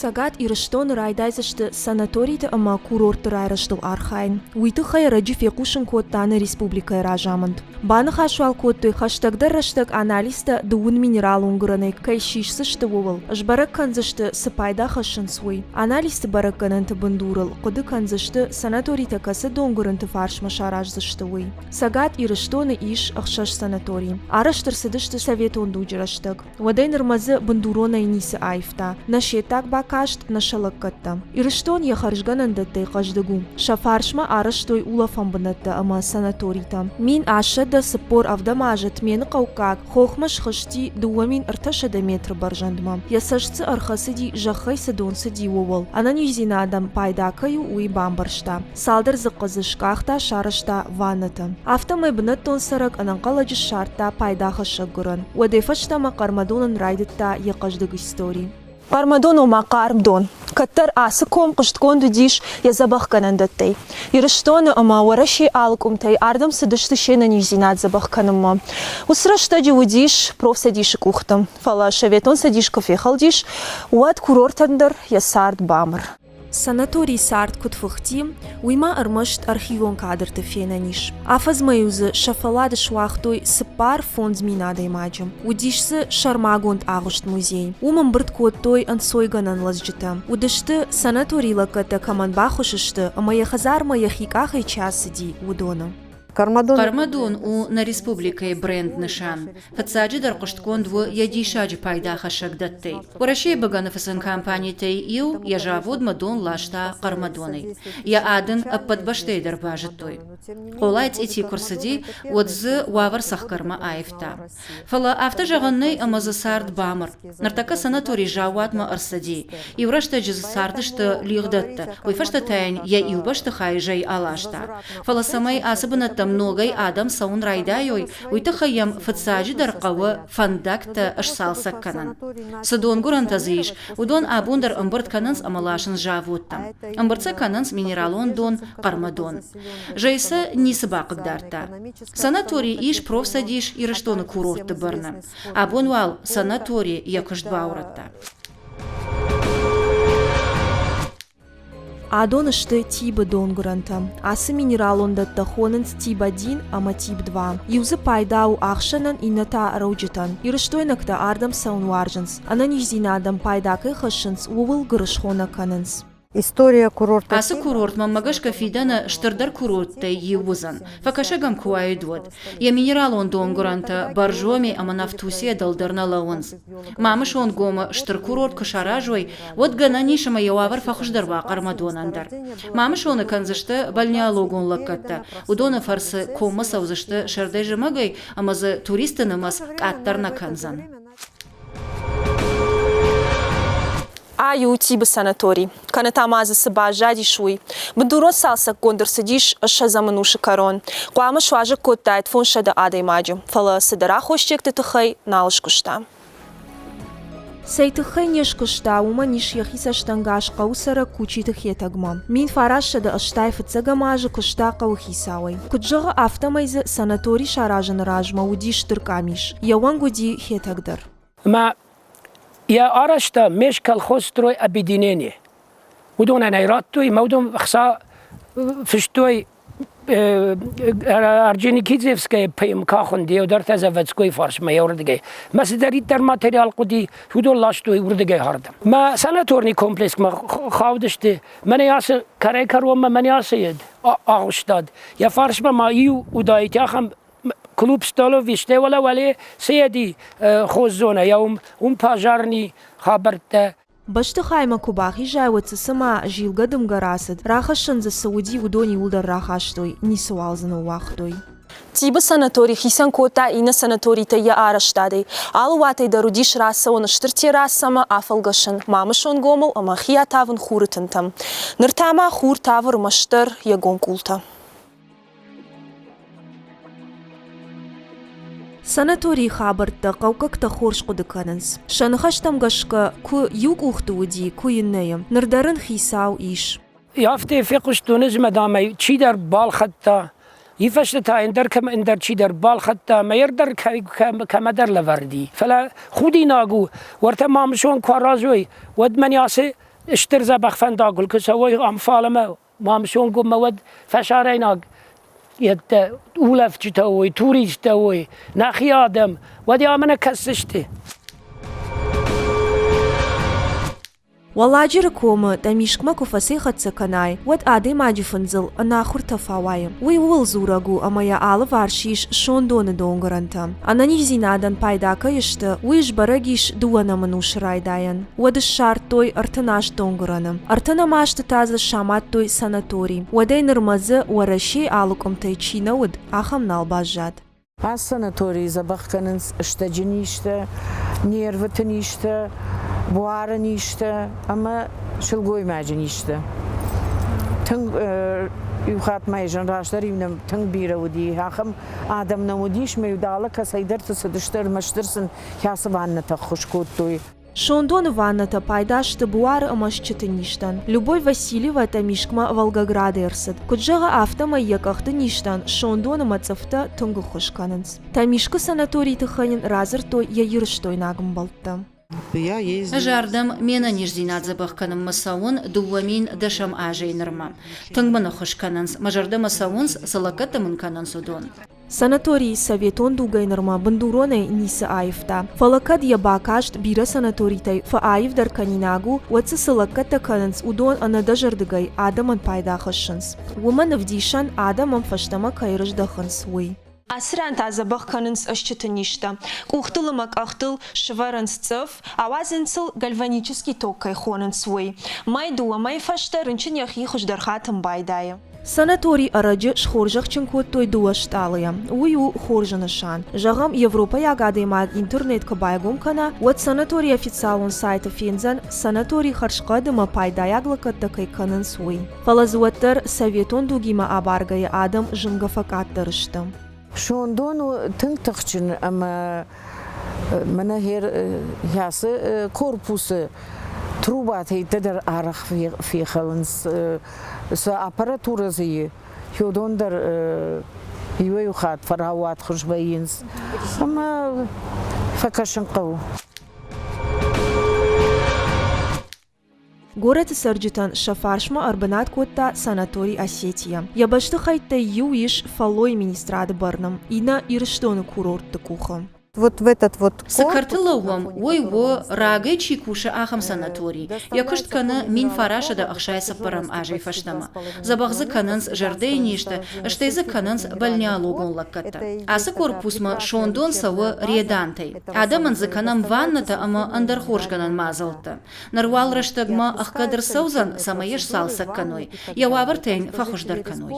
Цӕгат Ирыстоны райдайдзысты санаториты ӕмӕ курортты райрӕзтыл архайын. Уый тыххӕй ӕрӕджы фехъусын кодта нӕ республикӕйы разамынд. Баныхас уал кодтой, хӕстӕгдӕр рӕстӕг анализтӕ дыууын минералон гуырӕнӕй кӕй сисдзысты, ууыл. Сбӕрӕг кӕндзысты, цы пайда хӕссынц, уый. Анализты бӕрӕггӕнӕнты бындурыл хъуыды кӕндзысты, санаторитӕ кӕцы донгуырӕнты фарсмӕ сараздзысты, уый. Цӕгат Ирыстоны ис ӕхсӕз санатори. Арӕзт ӕрцыдысты советон дуджы рӕстӕг. Уӕдӕй нырмӕ дзы бындуронӕй ницы аивта, нӕ се ддаг бакаст, нӕ сӕ лӕггӕдтӕ. Ирыстон йӕ хӕрзгӕнӕндӕттӕй хъӕздыг у. Сӕ фарсмӕ арӕзтой улӕфӕн бынӕттӕ ӕмӕ санаторитӕ. 1847 азы Тменыхъӕуккаг хохмӕ схызти 2300 метры бӕрзӕндмӕ. Йӕ цӕст дзы ӕрхӕцыди, зӕххӕй цы дон цыди, ууыл. Ӕнӕниздзинадӕн пайда кӕй у, уый бамбӕрста. Цалдӕр дзыхъхъы дзы скъахта, сарӕзта ваннӕтӕ. Афтӕмӕй бынӕттон цӕрӕг ӕнӕнхъӕлӕджы ссардта пайдахӕссӕг гуырӕн. Уӕдӕй фӕстӕмӕ Хъӕрмӕдонӕн райдыдта йӕ хъӕздыг истори. Хъӕрмӕдон ома хъарм дон. Кӕддӕр ацы ком хъуыстгонд уыдис йӕ дзӕбӕхгӕнӕндӕттӕй. Ирыстоны ӕмӕ Уӕрӕсейы алы къуымтӕй ардӕм цыдысты се нӕниздзинад дзӕбӕх кӕнынмӕ. Уыцы рӕстӕджы уыдис профцӕдисы къухты, фӕлӕ Советон Цӕдис куы фехӕлдис, уӕд курортӕн дӕр йӕ цард бамыр. Санаторийы цард куыд фыхти, уый ма ӕрмӕст архивон кадрты фенӕн ис. Афӕдзмӕ-иу дзы сӕ фӕллад суагътой 4-5 мин адӕймаджы. Уыдис дзы сӕрмагонд агъуыст музей. Уым ӕмбырд кодтой ӕнцойгӕнӕн лӕдзджытӕ. Уыдысты, санаторийы лӕггӕдтӕ кӕмӕн баххуыс сты ӕмӕ йӕ хӕдзармӕ йӕхи къахӕй чи ацыди, уыдоны. Хъӕрмӕдон у нӕ республикӕйы бренд-нысан. Фыццаджыдӕр хъуыстгонд у йӕ диссаджы пайдахӕссӕг дӕттӕй. Уӕрӕсейы бӕгӕныфыцӕн компанитӕй иу йӕ заводмӕ дон ласта Хъӕрмӕдонӕй. Йӕ ад ын ӕппӕт бӕстӕйы дӕр базыдтой. Хъолайы цъити куы рцыди, уӕд дзы уавӕр цӕхгӕрмӕ аивта. Фӕлӕ афтӕ зӕгъӕн нӕй ӕмӕ дзы цард бамыр. Ныртӕккӕ санаторий заууатмӕ ӕрцыди. Иу рӕстӕджы дзы цардысты лигъдӕттӕ, уый фӕстӕ та йын йӕ иу бӕстыхайы зӕй аласта. Фӕлӕ цӕмӕй ацы бынӕттӕм ногӕй адӕм цӕуын райдайой, уый тыххӕй йӕм фыццаджыдӕр хъӕуы фӕндӕгтӕ сцалцӕг кӕнын. Цы донгуырӕнтӕ дзы ис, уыдон абон дӕр ӕмбырд кӕнынц ӕмӕ ласынц заводтӕм. Ӕмбырд сӕ кӕнынц минералон дон, хъӕрмӕдон. Зӕй сӕ ницы бахъыгдардта. Санаторий ис профцӕдис Ирыстоны курортты бӕрны. Абон уал санатори йӕ куыст баурӕдта. Адон сты Тибы донгуырӕнтӕ. Ацы минералон дӕттӕ хонынц Тиб-1 ӕмӕ Тиб-2. Иу дзы пайда у ӕхсӕнӕн, иннӕ та рӕуджытӕн. Ирыстойнӕгтӕ ардӕм цӕуын уарзынц. Ӕнӕниздзинадӕн пайда кӕй хӕссынц, ууыл гуырысхо нӕ кӕнынц. История курорта. Ацы курорт, мӕнмӕ гӕсгӕ, фидӕны стырдӕр курорттӕй иу уыдзӕн. Фӕкӕсӕг ӕм куы уаид, уӕд. Йӕ минералон донгуырӕнтӕ Боржоми ӕмӕ Нафтусийӕ дӕлдӕр нӕ лӕууынц. Мамысонгомы стыр курорт куы саразой, уӕд гӕнӕн ис ӕмӕ йӕ уавӕр фӕхуыздӕр уа Хъӕрмӕдонӕн дӕр. Мамысоны кӕндзысты бальнеологон лӕггӕдтӕ. Уыдоны фӕрцы коммӕ цӕудзысты сӕрдӕй-зымӕгӕй ӕмӕ дзы туристты нымӕц къаддӕр нӕ кӕндзӕн. Ай у Тибы санатори, кӕнӕ та ма дзы цы баззадис, уый. Бындурон цалцӕггонд ӕрцыдис ссӕдзӕм ӕнусы кӕрон. Хъуамӕ суазӕг кодтаид 500 адӕймаджы, фӕлӕ цыдӕр аххосджегты тыххӕй нал скуыста. Цӕй тыххӕй не скуыста, уымӕн ис йӕхи цӕстӕнгас хъӕуы цӕрӕг Кучиты Хетӕгмӕ. 1985 азы куыста хъӕуыхицауӕй. Куыд зӕгъы, афтӕмӕй дзы санатори саразыны размӕ уыди стыр къамис. Йӕ уӕнг уыди Хетӕг дӕр. Ӕмӕ йӕ арӕзта межколхозстрой объединение. Уыдонӕн ӕй радтой ӕмӕ уыдон ӕхца фыстой Орджоникидзевская ПМК хуынди, дӕр та заводской фарсмӕ уырдыгӕй. Мӕ цыдӕриддӕр материал хъуыди, уыдон ластой уырдыгӕй хӕрдӕм. Мӕ санаторный комплексмӕ хаудысты мӕнӕ ацы кӕрӕй-кӕронмӕ мӕнӕ ацы агъуыстад. Йӕ фарсмӕ ма иу уыдаид ахӕм клуб столов исте уӕлӕ уӕле седи хоздзонӕ, уым, уым пожарный хабӕрттӕ. Бӕстыхаймӕ куы бахизай, уӕд дзы цыма зилгӕ дымгӕ рацыд, рахӕссӕн дзы цы уыди, уыдон иууылдӕр рахастой, ницыуал дзы ныууагътой. Тибы санатори хицӕн кодта иннӕ санаторитӕй йӕ арӕзтадӕй. Алы уатӕй дӕр уыдис рацӕуӕн стыр террасӕмӕ, афӕлгӕсӕн Мамысонгомыл ӕмӕ хи атавын хуры тынтӕм. Ныр та ма хур тавы ӕрмӕстдӕр йӕ гом къултӕ. Санаторийы хабӕрттӕ хъӕуккӕгтӕ хорз хъуыды кӕнынц. Сӕ ныхӕстӕм гӕсгӕ, куы иу къухты уыди, куы иннӕйы. Ныр дӕр ын хицау ис. Афтӕ фехъуыстон ӕз ӕмӕ, дам ӕй чидӕр балхӕдта. И фӕстӕ та ӕндӕр кӕм ӕндӕр чидӕр балхӕдта ӕмӕ ӕрдӕр кӕмӕдӕр лӕвӕрди. Фӕлӕ худинаг у, уӕртӕ Мамысон куы аразой, уӕд мӕн ацы. Стыр дзӕбӕх фӕндагыл куы цӕуой ам фалӕмӕ Мамсонгоммӕ, уӕд фӕсарӕйнаг йедтӕ улӕфджытӕ уой, туристтӕ уой, нӕхи адӕм, уӕд ӕмӕ нӕ кӕсдзысты. Уӕлладжыры комы Тъӕмискъмӕ куы фӕцӕйхӕццӕ кӕнай, уӕд адӕймаджы фындзыл ӕнахуыр тӕф ауайы. Уый ууыл дзурӕг у, ӕмӕ йӕ алыварс ис сондоны донгӕрӕнтӕ. Ӕнӕниздзинадӕн пайда кӕй сты, уый сбӕрӕг ис дыууӕнӕм ӕнусы райдайӕн. Уӕд ссардтой 38 донгуырӕны. Ӕртынӕм азты та дзы самадтой санатори. Уӕдӕй нырмӕ дзы Уӕрӕсейы алы къуымтӕй чи нӕ уыд, ахӕм нал баззад. Ацы санаторийы дзӕбӕх кӕнынц стӕджы низтӕ, нервыты низтӕ, буары низтӕ ӕмӕ сылгоймаджы низтӕ. Тынг иу хатт ма зын раздӕр-иу нӕм тынг бирӕ уыди, ахӕм адӕм нӕм уыдис, ӕмӕ-иу далӕ кӕцӕйдӕрты цыдысты, ӕрмӕстдӕр сын кӕцы ваннӕтӕ ӕххуыс кодтой. Сондоны ваннӕтӕ пайда сты буары ӕмӕ стджыты низтӕн. Любовь Васильева Тӕмискъмӕ Волгоградӕй ӕрцыд. Куыд зӕгъы, афтӕмӕй йӕ къӕхты низтӕн сондон ӕмӕ цъыфтӕ тынг ӕххуыс кӕнынц. Тӕмискъы санаторийы тыххӕй йын радзырдтой йӕ ирыстойнаг ӕмбӕлттӕ. Ӕз ардӕм ме нӕниздзинад дзӕбӕх кӕнынмӕ цӕуын 2010 азӕй нырмӕ. Тынг мын ӕххуыс кӕнынц, мӕ зӕрдӕмӕ цӕуынц, цы лӕггӕдтӕ мын кӕнынц, уыдон. Санаторийы советон дугӕй нырмӕ бындуронӕй ницы аивта. Фӕлӕ кӕд йӕ бакаст бирӕ санаторитӕй фӕаивдӕр кӕнинаг у, уӕд дзы цы лӕггӕдтӕ кӕнынц, уыдон ӕнӕдӕзӕрдыгӕй адӕмӕн пайда хӕссынц. Уымӕн ӕвдисӕн, адӕм ӕм фӕстӕмӕ кӕй рыздӕхынц, уый. Ацы ран та дзӕбӕх кӕнынц ӕсчыты низтӕ. Къухтыл ӕмӕ къӕхтыл сывӕрынц цъыф, ауадзынц сыл гальванический ток кӕй хонынц, уый. Мӕй дыууӕ мӕйы фӕстӕ рынчын йӕхи хуыздӕр хатын байдайы. Санатори ӕрӕджы схорзӕхджын кодтой дыууӕ стъалыйӕ. Уый у хорзы нысан. Зӕгъӕм, европӕйаг адӕймаг интернет куы байгом кӕна, уӕд санаторийы официалон сайты фендзӕн, санаторий хӕрзхъӕд ӕмӕ пайдайаг лӕггӕдтӕ кӕй кӕнынц, уый. Фӕлӕ дзы уӕддӕр советон дугимӕ абаргӕйӕ адӕм зынгӕ фӕкъаддӕр сты. Сондон у тынг тыхджын ӕмӕ мӕнӕ хӕцы корпусы трубатӕ дӕр арӕх фехӕлынц цы аппаратурӕ дзы и, уыдон дӕр иуӕй-иу хатт фӕраууатхуыз вӕййынц ӕмӕ фӕкӕсын хъӕуы. Горӕты цӕрджытӕн сӕ фарсмӕ ӕрбынат кодта санаторий Осетия. Йӕ бӕстыхӕйттӕй иу ис фӕллойы министрады бӕрны, иннӕ Ирыстоны курортты къухы. Вот в этот вот Цы кӕрты лӕууӕм, уый у, рагӕй чи кусы, ахӕм санаторий. Йӕ куыст кӕны 1964 азӕй фӕстӕмӕ. Дзӕбӕх дзы кӕнынц зӕрдӕйы низтӕ, стӕй дзы кӕнынц бальнеологон лӕггӕдтӕ. Ацы корпусмӕ сондон цӕуы редантӕй. Адӕмӕн дзы кӕнӕм ваннӕтӕ ӕмӕ ӕндӕр хорзгӕнӕн мадзӕлттӕ. Ныр уал рӕстӕгмӕ ӕхгӕд ӕрцӕудзӕн, цӕмӕй йӕ сцалцӕг кӕной, йӕ уавӕртӕ йын фӕхуыздӕр кӕной.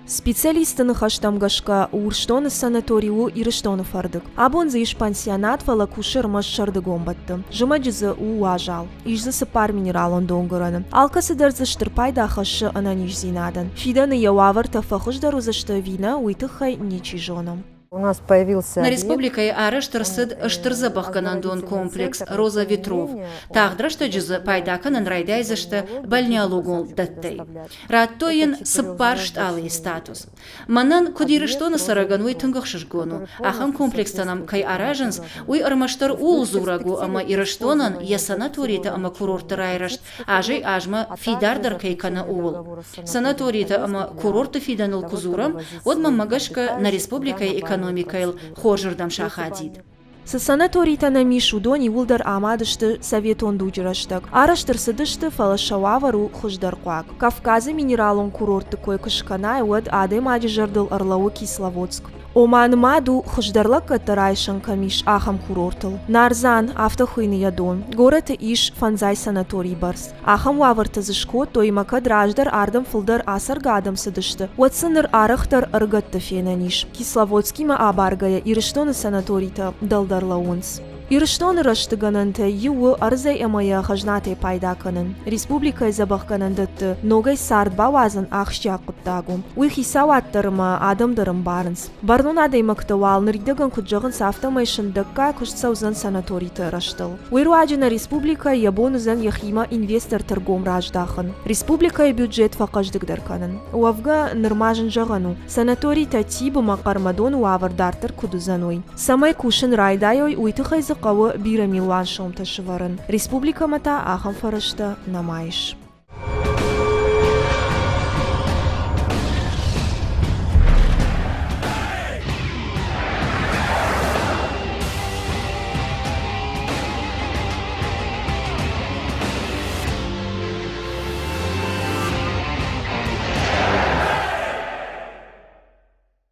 Специалистты ныхӕстӕм гӕсгӕ, Урсдоны санатори у Ирыстоны фӕрдыг. Абон дзы ис пансионат, фӕлӕ кусы ӕрмӕст сӕрдыгон бӕтты. Зымӕджы дзы у уазал. Ис дзы цыппар минералон донгуырӕны. Алкӕцы дӕр дзы стыр пайда хӕссы ӕнӕниздзинадӕн. Фидӕны йӕ уавӕртӕ фӕхуыздӕр уыдзысты ӕви нӕ, уый тыххӕй ничи зоны. У нас появился Нӕ республикӕйы арӕзт ӕрцыд стыр дзӕбӕхгӕнӕндон комплекс «Роза ветров». Тагъд рӕстӕджы дзы пайда кӕнын райдайдзысты бальнеологон дӕттӕй. Радтой йын цыппар стъалыйы статус. Мӕнӕн, куыд Ирыстоны цӕрӕгӕн, уый тынг ӕхсызгон у. Ахӕм комплекстӕ нӕм кӕй аразынц, уый ӕрмӕстдӕр ууыл дзурӕг у, ӕмӕ Ирыстонӕн йӕ санаторитӕ ӕмӕ курортты райрӕзт азӕй-азмӕ фидардӕр кӕй кӕны, ууыл. Санаторитӕ ӕмӕ курортты фидӕныл куы дзурӕм, уӕд мӕнмӕ гӕсгӕ нӕ республикӕйы экономикӕйыл хорзырдӕм сахадид. Цы санаторитӕ нӕм ис, уыдон иууылдӕр амад сты советон дуджы рӕстӕг. Арӕзт ӕрцыдысты, фӕлӕ сӕ уавӕр у хуыздӕрхъуаг. Кавказы минералон курортты кой куы скӕнай, уӕд адӕймаджы зӕрдыл ӕрлӕууы Кисловодск. Ома нымад у, хуыздӕр лӕггӕдтӕ райсӕн кӕм ис, ахӕм курортыл. Нарзан, афтӕ хуыйны йӕ дон. Горӕты ис фӕндзай санаторийы бӕрц. Ахӕм уавӕртӕ дзы скодтой ӕмӕ кӕд раздӕр ардӕм фылдӕр ацӕргӕ адӕм цыдысты, уӕд сын ныр арӕхдӕр ӕрыгӕтты фенӕн ис. Кисловодскимӕ абаргӕйӕ Ирыстоны санаторитӕ дӕлдӕр лӕууынц. Ирыстоны рӕзты гӕнӕнтӕй иу у ӕрдзӕй ӕмӕ йӕ хӕзнатӕй пайда кӕнын. Республикӕйы дзӕбӕхгӕнӕндӕтты ногӕй цард бауадзын ахсджиаг хъуыддаг у. Уый хицауад дӕр ӕмӕ адӕм дӕр ӕмбарынц. Бӕрнон адӕймӕгтӕ уал ныридӕгӕн куыд зӕгъынц, афтӕмӕй сындӕггай куыст цӕудзӕн санаториты рӕзтыл. Уый руаджы нӕ республикӕ йӕ бон уыдзӕн йӕхимӕ инвесторты ргом раздахын, республикӕйы бюджет фӕхъӕздыгдӕр кӕнын. Уӕвгӕ, нырма зын зӕгъӕн у, санаторитӕ Тибы ӕмӕ Хъӕрмӕдоны уавӕр дарддӕр куыд уыдзӕн, уый. Цӕмӕй кусын райдайой, уый тыххӕй дзы хъӕуы бирӕ милуан сомтӕ сывӕрын. Республикӕмӕ та ахӕм фӕрӕзтӕ нӕма ис.